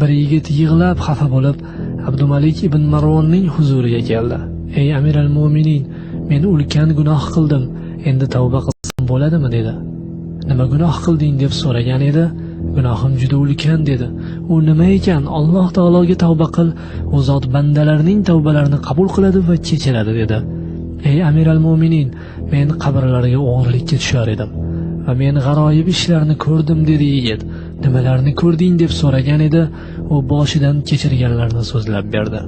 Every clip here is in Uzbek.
Bir yigit yig'lab xafa bo'lib Abdumalik ibn Marvonning huzuriga keldi. Ey amiral mo'minin, men ulkan gunoh qildim, endi tavba qilsam bo'ladimi dedi. Nima gunoh qilding deb so'ragan edi. Gunohim juda ulkan dedi. U nima ekan? Alloh taologa tavba qil, u zot bandalarning tavbalarini qabul qiladi va kechiradi dedi. Ey amiral mo'minin, men qabrlarga o'g'irlikka tushar edim va men g'aroyib ishlarni ko'rdim dedi yigit. Nimalarni ko'rding deb so'ragan edi. U boshidan kechirganlarini so'zlab berdi.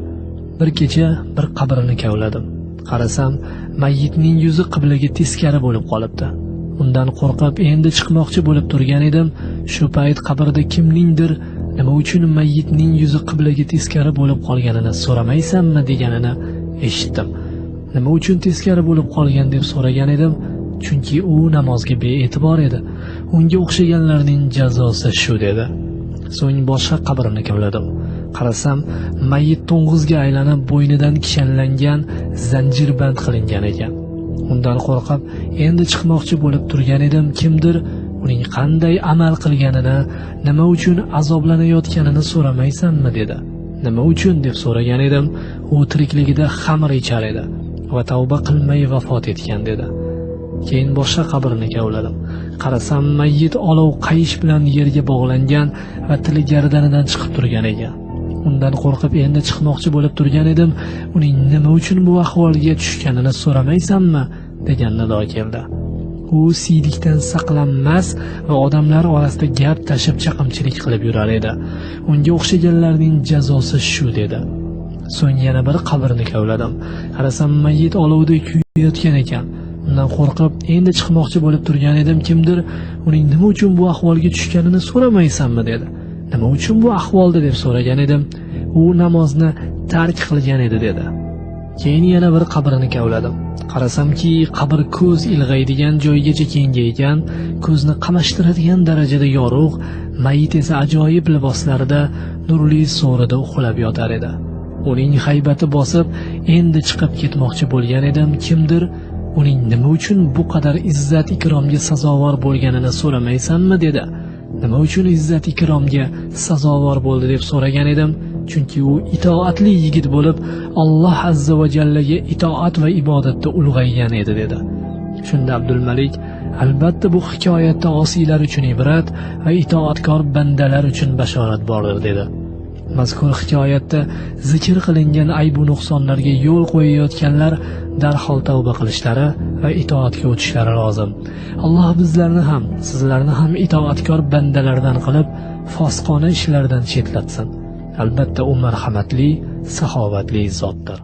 Bir kecha bir qabrni kavladim. Qarasam, mayyitning yuzi qiblaga teskari bo'lib qolibdi. Undan qo'rqib endi chiqmoqchi bo'lib turgan edim. Shu payt qabrda kimningdir nima uchun mayyitning yuzi qiblaga teskari bo'lib qolganini so'ramaysanmi deganini eshitdim. Nima uchun teskari bo'lib qolgan deb so'ragan edim. Chunki u namozga bee'tibor edi. Unga o'xshaganlarning jazosi shu dedi. So'ng boshqa qabrini kavladim. Qarasam, mayyit to'ng'izga aylanib bo'ynidan kishanlangan, zanjirband qilingan ekan. Undan qo'rqib endi chiqmoqchi bo'lib turgan edim. Kimdir uning qanday amal qilganini, nima uchun azoblanayotganini so'ramaysanmi dedi. Nima uchun deb so'ragan edim. U tirikligida xamir ichar edi va tavba qilmay vafot etgan dedi. Keyin boshqa qabrni kavladim. Qarasam, mayyit olov qayish bilan yerga bog'langan va tili gardanidan chiqib turgan ekan. Undan qo'rqib endi chiqmoqchi bo'lib turgan edim. Uning nima uchun bu ahvolga tushganini so'ramaysanmi degan nido keldi. U siylikdan saqlanmas va odamlar orasida gap tashib chaqimchilik qilib yurar edi. Unga o'xshaganlarning jazosi shu dedi. So'ng yana bir qabrni kavladim. Qarasam, mayyit olovda kuyayotgan ekan. Undan qo'rqib endi chiqmoqchi bo'lib turgan edim. Kimdir uning nima uchun bu ahvolga tushganini so'ramaysanmi dedi. Nima uchun bu ahvolda deb so'ragan edim. U namozni tark qilgan edi dedi. Keyin yana bir qabrini kavladim. Qarasamki, qabr ko'z ilg'aydigan joygacha kengaygan, ko'zni qamashtiradigan darajada yorug', mayyit esa ajoyib liboslarda, nurli so'rida uxlab yotar edi. Uning haybati bosib, endi chiqib ketmoqchi bo'lgan edim. Kimdir uning nima uchun bu qadar izzat ikromga sazovor bo'lganini so'ramaysanmi dedi. Nima uchun izzat ikromga sazovor bo'ldi deb so'ragan edim. Chunki u itoatli yigit bo'lib, Alloh azza va jallaga itoat va ibodatda ulg'aygan edi dedi. Shunda Abdulmalik, albatta bu hikoyatda osiylar uchun ibrat va itoatkor bandalar uchun bashorat bordir dedi. Mazkur hikoyatda zikr qilingan ayb va nuqsonlarga yo'l qo'yayotganlar darhol tavba qilishlari va itoatga o'tishlari lozim. Alloh bizlarni ham, sizlarni ham itoatkor bandalardan qilib, fosqona ishlardan chetlatsin. Albatta u marhamatli, saxovatli zotdir.